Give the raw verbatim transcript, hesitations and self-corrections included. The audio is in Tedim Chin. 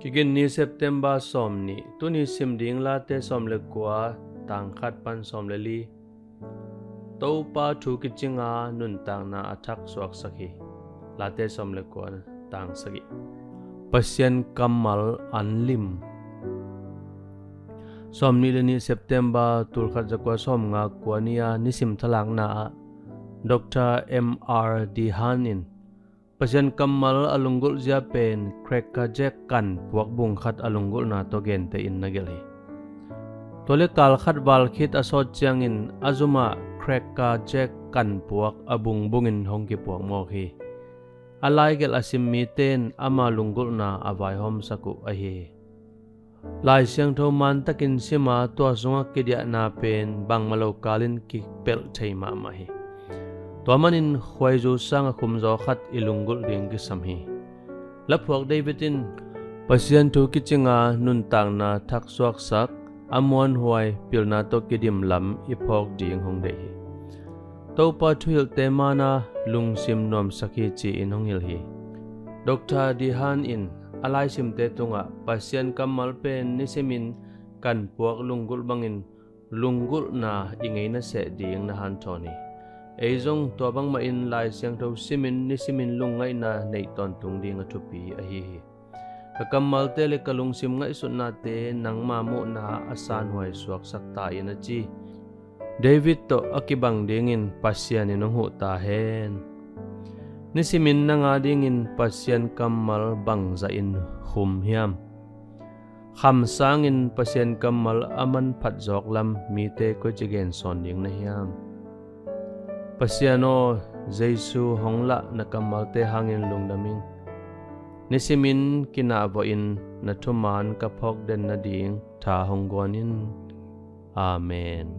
Kigin ni September sawm nih. Tuni sim ding Late sawm le kua, tang khat pan sawm le li. Topa thu kicinga nuntakna a thak suaksak hi. Late sawm le kua, tang sagih. Pasian kammal an lim. Sawm nih le nih September tulkhat zakua sawm nga kua ni-a nisim thalakna ah Doctor M R Dehan in Pasian kammal a lunggulh zia pen Cracker Jack kanpuak bung khat a lunggulhna tawh genteh in na gelh hi. Tua le kal khat val khit a sawt ciangin a zumah Cracker Jack kanpuak a bungbungin hong kipuak mawk hi. A laigelh a sim mite in ama lunggulhna a vaihawmsak uh ahi hi. Lai Siangtho mantakin sima tua sungah kidiahna pen bangmah lo kalin kipelh thei mahmah hi. Tua manin khuaizu sanga khumzaw khat i lunggulh ding kisam hi. Laphuak David in Pasian thu kicinga nuntakna thak suaksak, a muanhuai pilna tawh kidim lam i phawk ding hong deih hi. Topa thuhilhte mana lungsim nuamsak hi ci-in hong hilh hi. Doctor Dehan in a laisimte tungah Pasian kammal pen nisimin kanpuak lunggulh bangin lunggulhna i ngeina seh ding na hanthawn hi. Ei zong tua bangmahin Lai Siangtho simin nisimin lungngaihna neih tawntung ding a thupi ahi hi. Ka kammalte le ka lungsim ngaihsutnate nangma muhna a sanhuai suaksak ta in a ci. David tawh a kibang dingin Pasian in hong huh ta hen. Nisimin nang adingin Pasian kammal bangzahin khum hiam? Kham sangin Pasian kammal a manphat zawk lam mite koici gensawn ding na hiam? Pasian aw, Jesu hong lah na kammalte hangin lungdam ing. Nisimin kinahvawhin na thuman ka phawk den nading tha hong guan in. Amen.